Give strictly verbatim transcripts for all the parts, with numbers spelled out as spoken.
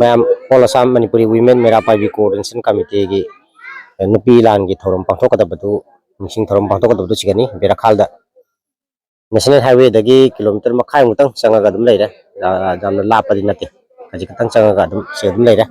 ꯃꯌꯥꯝ, All Assam Manipuri Women ꯃꯩꯔꯥ ꯄꯥꯏꯕꯤ Coordination Committeeꯒꯤ ꯅꯨꯄꯤ ꯂꯥꯟꯒꯤ ꯊꯧꯔꯝ ꯄꯥꯡꯊꯣꯛꯀꯗꯕꯗꯨ, ꯅꯤꯡꯁꯤꯡ ꯊꯧꯔꯝ ꯄꯥꯡꯊꯣꯛꯀꯗꯕꯗꯨ ꯁꯤꯒꯅꯤ ꯕꯦꯔꯥꯈꯥꯜꯗ꯫ National Highwayꯗꯒꯤ ꯀꯤꯂꯣꯃꯤꯇꯔ ꯃꯈꯥꯏꯃꯨꯛꯇꯪ ꯆꯪꯉꯒ ꯑꯗꯨꯝ ꯂꯩꯔꯦ꯫ ꯌꯥ-, ꯌꯥꯝꯅ ꯂꯥꯞꯄꯗꯤ ꯅꯠꯇꯦ, ꯈꯖꯤꯛ ꯈꯛꯇꯪ ꯆꯪꯉꯒ ꯑꯗꯨꯝ ꯁꯤ ꯑꯗꯨꯝ ꯂꯩꯔꯦ꯫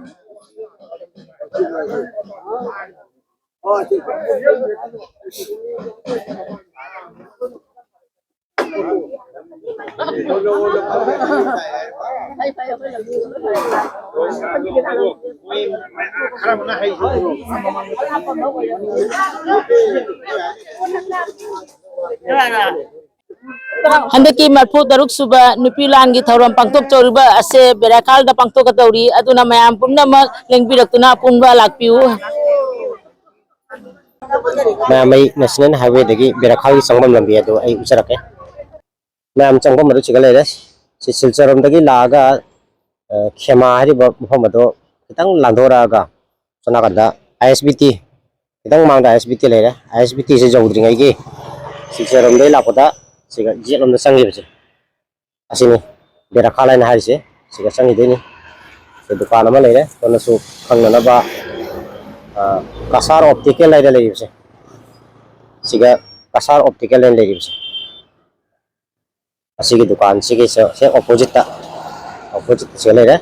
ꯍꯟꯗꯛꯀꯤ ꯃꯔꯤꯐꯨ ꯇꯔꯨꯛ ꯁꯨꯕ ꯅꯨꯄꯤ ꯂꯥꯟꯒꯤ ꯊꯧꯔꯝ ꯄꯥꯡꯊꯣꯛꯆꯔꯤꯕ ꯑꯁꯦ ꯕꯦꯔꯥꯈꯥꯜꯗ ꯄꯥꯡꯊꯣꯛꯀꯗꯧꯔꯤ꯫ ꯑꯗꯨꯅ ꯃꯌꯥꯝ ꯄꯨꯝꯅꯃꯛ ꯂꯦꯡꯕꯤꯔꯛꯇꯨꯅ ꯑꯄꯨꯟꯕ ꯂꯥꯛꯄꯤꯌꯨ꯫ ꯃꯌꯥꯝ, ꯑꯩ National Highwayꯗꯒꯤ ꯕꯦꯔꯥꯈꯥꯜꯒꯤ ꯆꯪꯐꯝ ꯂꯝꯕꯤ ꯑꯗꯨ ꯑꯩ ꯎꯠꯆꯔꯛꯀꯦ꯫ ꯃꯌꯥꯝ, ꯆꯪꯐꯝ ꯑꯗꯨ ꯁꯤꯒ ꯂꯩꯔꯦ꯫ ꯁꯤ ꯁꯤꯜꯆꯔꯔꯣꯝꯗꯒꯤ ꯂꯥꯛꯑꯒ, ꯑ, ꯈꯦꯃꯥ ꯍꯥꯏꯔꯤꯕ ꯃꯐꯝ ꯑꯗꯣ ꯈꯤꯇꯪ ꯂꯥꯟꯊꯣꯔꯛꯑꯒ ꯁꯣꯝ ꯅꯥꯀꯟꯗ ISBT, ꯈꯤꯇꯪ ꯃꯥꯡꯗ ISBT ꯂꯩꯔꯦ꯫ ISBTꯁꯦ ꯌꯧꯗ꯭ꯔꯤꯉꯩꯒꯤ ꯁꯤꯜꯆꯔꯔꯣꯝꯗꯒꯤ ꯂꯥꯛꯄꯗ ꯁꯤꯒ ꯌꯦꯠꯂꯣꯝꯗ ꯆꯪꯈꯤꯕꯁꯦ, ꯑꯁꯤꯅꯤ ꯕꯦꯔꯥꯈꯥꯜ ꯍꯥꯏꯅ ꯍꯥꯏꯔꯤꯁꯦ꯫ ꯁꯤꯒ ꯆꯪꯈꯤꯗꯣꯏꯅꯤ꯫ ꯁꯤ ꯗꯨꯀꯥꯟ ꯑꯃ ꯂꯩꯔꯦ, ꯁꯣꯝꯗꯁꯨ ꯈꯪꯅꯅꯕ, ꯑ, ꯀꯁꯥꯔ Optical ꯍꯥꯏꯅ ꯂꯩꯔꯤꯕꯁꯦ, ꯁꯤꯒ ꯀꯁꯥꯔ Optical ꯍꯥꯏꯅ ꯂꯩꯔꯤꯕꯁꯦ, ꯑꯁꯤꯒꯤ ꯗꯨꯀꯥꯟꯁꯤꯒꯤ ꯁꯦ-, ꯍꯦꯛ oppositeꯇ, oppositeꯇ ꯁꯤꯒ ꯂꯩꯔꯦ꯫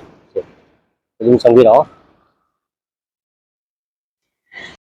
ꯑꯗꯨꯝ ꯆꯪꯕꯤꯔꯛꯑꯣ꯫